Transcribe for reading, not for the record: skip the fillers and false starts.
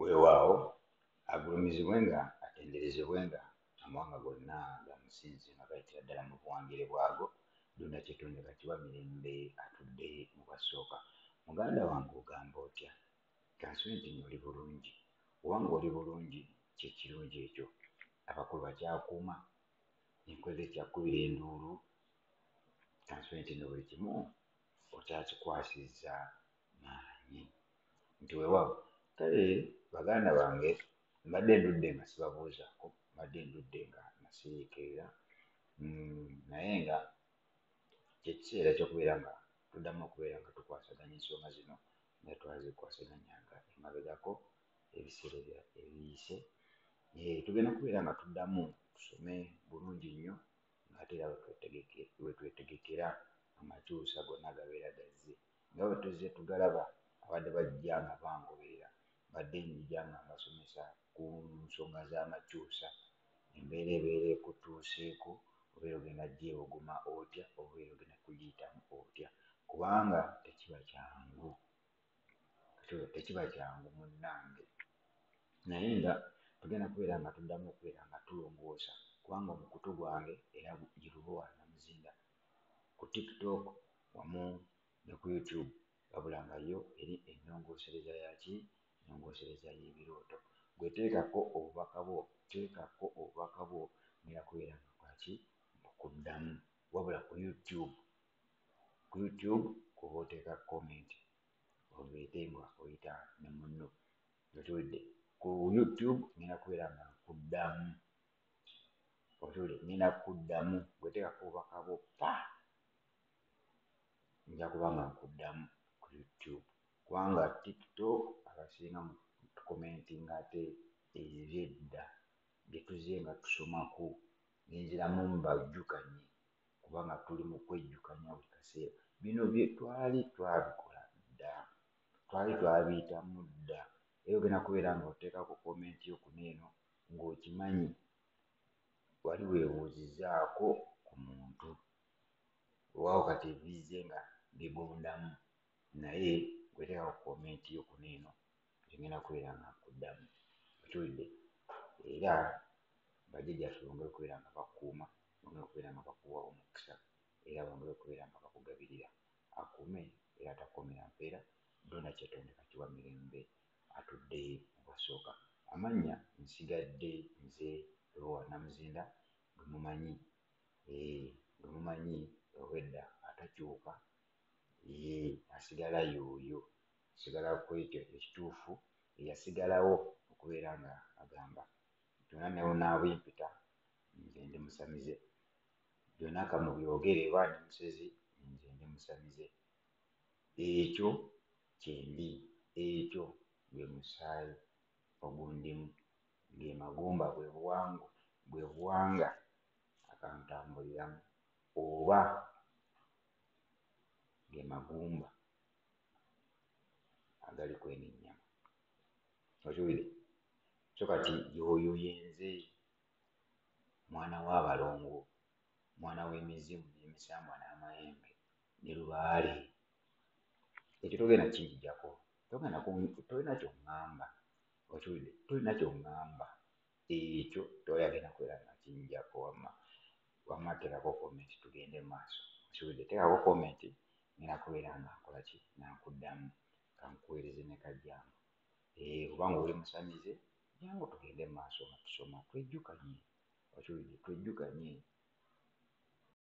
Weewaawo, agulumizibwenga atenderezebwenga, amawanga gonna gamusinze nga gayitira ddala mu buwangire bwago. Ddunda Kyetonde Katiwa Mirembe atudde mu Bwasooka. Muganda wange ogamba otya? Kansube nti nno oli bulungi. Oba ng'oli bulungi kye kirungi ekyo. Abakulu bakyakuuma, enkwe zikyakukubira enduulu. Kansube nti nno buli kimu okyakikwasizza maanyi. Nti weewaawo. Kale baganda bange mbadde ndudde nga sibabuuzaako, mbadde ndudde nga nasiriikirira naye nga kye kiseera eky'okubeera nga tuddamu okubeera nga tukwasaganya ensonga zino nga twazikwasaganyanga emabegako ebiseera ebiyise. Tugenda kubeera nga tuddamu tusome bulungi nnyo ng'ate era bwe twetegekera amakyusa gonna agabeera gazze. Nga bwe tuzze tugalaba, abadde bajja nga bangoberera, mbadde nzija nga mbasomesa ku nsonga z'amakyusa, embeera ebeera ekutuuseeko obeera ogenda gyewogoma otya, obeera ogenda kugiyitamu otya, kubanga tekiba kyangu, tekiba kyangu munnange. Naye nga tugenda kubeera nga tuddamu okubeera nga tulongoosa, kubanga omukutu gwange era ye Lubowa Namuzinda ku TikTok wamu ne ku YouTube, wabula nga yo eri ennongoosereza ya ki? Ennongoosereza y'ebirooto. Ggwe teekako obubaka bwo, teekako obubaka bwo ngenda kubeera nga nkola ki? Mbukuddamu. Wabula ku YouTube, ku YouTube kw'oba oteeka comment obeere nga oyita ne munno. Okiwulidde? Ku YouTube ngenda kubeera nga nkuddamu. Okiwulidde? Ngenda kukuddamu. Ggwe teekako obubaka bwo ppa! Nja kuba nga nkuddamu ku YouTube kubanga TikTok abasinga tukomentinga ate eby'edda bye tuzze nga tusomako. Ne nziramu mbajjukanye kubanga tuli mu kwejjukanya buli kaseera. Bino bye twali twabikola dda, twali twabiyitamu dda. Era ogenda kubeera ng'oteekako comment yo kuno eno ng'okimanyi wali weebuuzizzaako ku muntu. Weewaawo kati bizze nga bigondamu naye ggwe teekako comment yo kuno eno nze ngenda kubeera nga nkuddamu. Okiwulidde? Era bajjajjaffe bongere okubeera nga bakukuuma, bongere okubeera nga bakuwa omukisa era bongere okubeera nga bakugabirira. Akuume era atakuumira mpeera, Ddunda Kyetonde Katiwa Mirembe atudde mu Bwasooka. Amannya nsigadde nze Lubowa Namuzinda gwe mumanyi, gwe mumanyi obwedda atakyuka, asigala y'oyo, asigala ku ekyo ekituufu, eyasigalawo okubeera nga agamba byonna ne bw'onaabimpita nze ndi musamize, byonna ka mubyogere oba ndi musezi nze ndi musamize. Ekyo kyendi, ekyo gwe musaayi ogundimu, ge magumba bwe buwango bwe buwanga akantambuliramu oba ge magumba agali kweno ennyama. Okiwulidde? So kati y'oyo yenze mwana w'abalongo, mwana w'emizimu n'emisambwa n'amayembe ne lubaale. Ekyo togenda kinjijako, togenda tolina ky'oŋŋamba. Okiwulidde? Tolina ky'oŋŋamba. Ekyo tewali agenda kubeera nga akinjijako wamma. Wamma teekako comment tugende mu maaso. Okiwulidde? Teekako comment ngenda kubeera nga nkola ki? Nga nkuddamu. Kankuweereze ne kajjangu. Oba ng'oli musamize, jangu tugende mu maaso nga tusoma twejjukanye. Okiwulidde? Twejjukanye.